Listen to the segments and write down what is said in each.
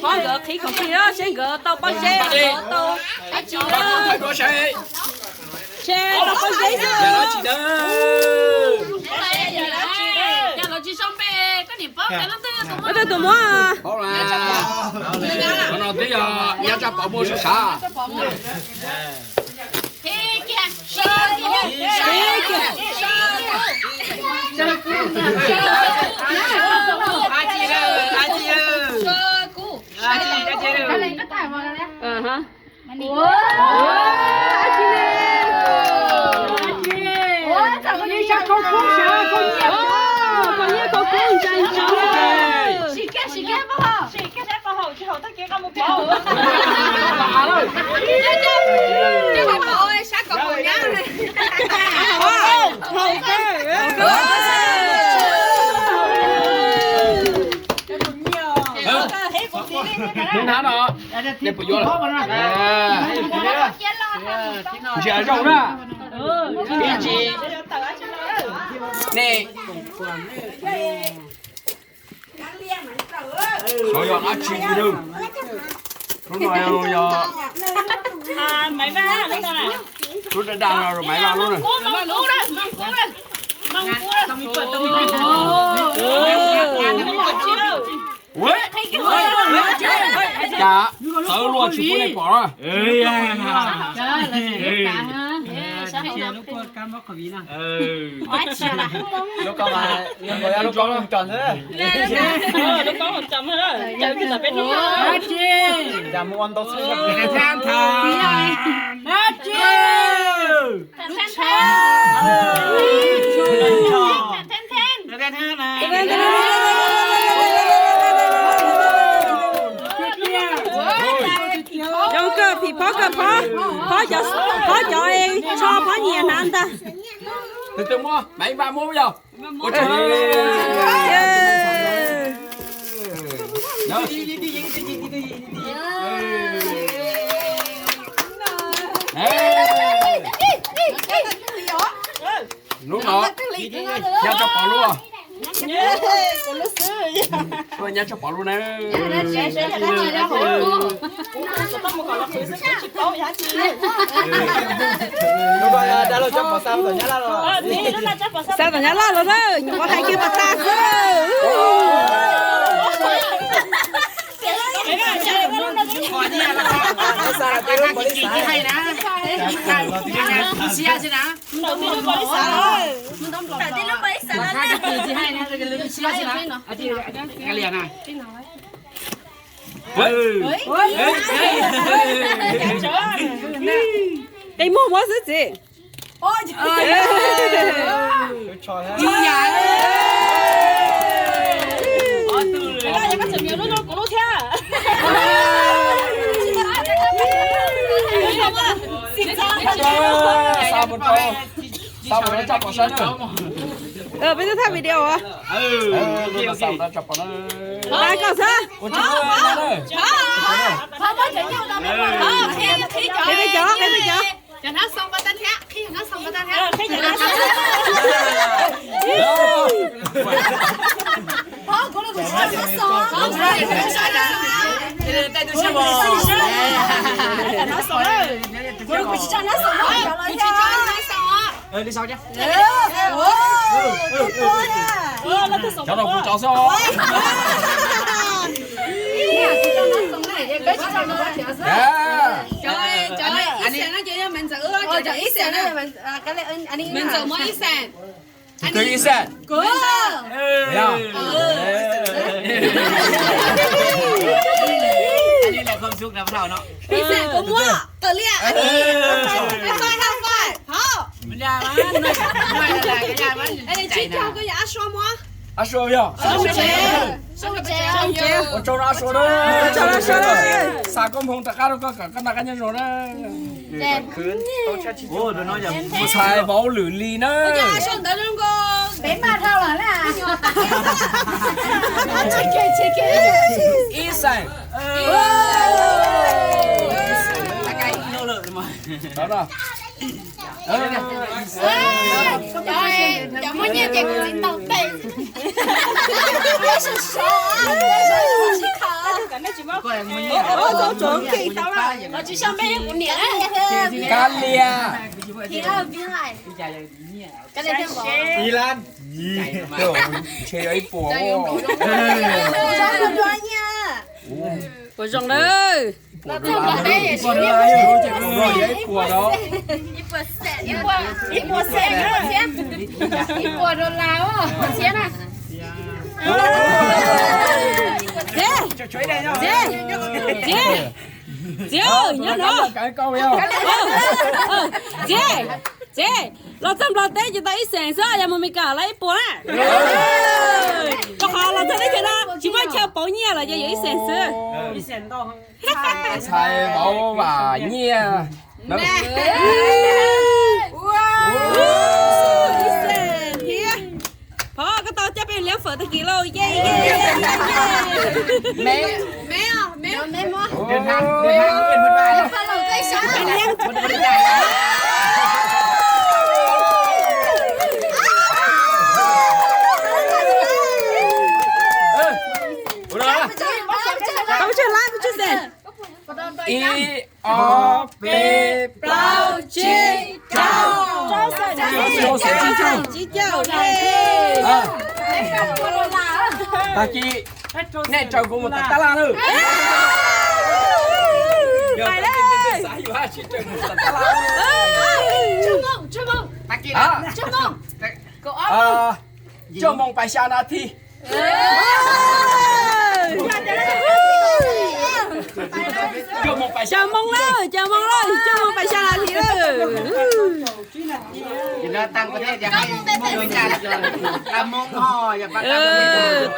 Phob nkawd qhib khoom txhij na, seb nkawd tau pob zeb, tau dab tsi na. Seb tau pob zeb xwb. Tus muab. Qhov no twb yog nyab Tsaj Pov muab sib sav. Ntsia zoo na. Nej, xyov yog dab tsi li na. Lub no yog lub daj daj no, Maiv Vaj lub na. Cas txawv luaj tsis pub nej pom na. Zoo kawg phim phob kawg phob, phob cov, phob cov tsho phob nyias hnav ntag. Tus twg muab, Maiv Vaj muab yog. Hnub no nyab Tsaj Pov lub. Nyab Tsaj Pov lub na. Xa tom nyab laj los na, nyuam qhuav hais kiag pas tas xwb. Qe muag muab xwb txiv. Peb twb thaij video. Koj xwb. Qhib peb cov, qhib peb cov. Cov no kuv cov xwb os. Tus twg ib xees? Ab Sua yog. Ua tsaug rau Ab Sua na. Xa koob hmoov rov qab rau koj kom koj noj qab nyob zoo na. Mus txhais vauv lwm li na. Ib xees. Cov muaj nyiaj ces kuv txiv ntaus tes. Los tsis sau npe kuv niam. Kab Lias. Ib lab. Ntshe yog ib puas. Puas zoo lawm. Ib puas dollar. Ib puas dollar. Txiv, txiv, txiv, nyob no. Txiv, txiv, los txog Nplog teb ces tau ib xees xwb, yog mus Mes Kas los ib puas na. Rau qhov los txog teb chaws no tsis muaj chaw pauv nyiaj los ces yuav ib xees xwb. Ntxhais vauv vam nyiaj. Ib xees thiab. Phov, koj tau coj peb liab fawm tag kis lauj, yeej yeej yeej yeej. Ib, ob, peb, plaub, tsib, rau. Tsib caug. Tag kis nej raws kuv mus tom tab laj lawm. Cuaj moos pais xya nas this. Cuaj moos pais xya nas this lawm.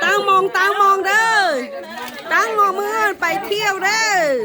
Taab moos, taab moos dawb. Taab moos maj pais thiaj dawb.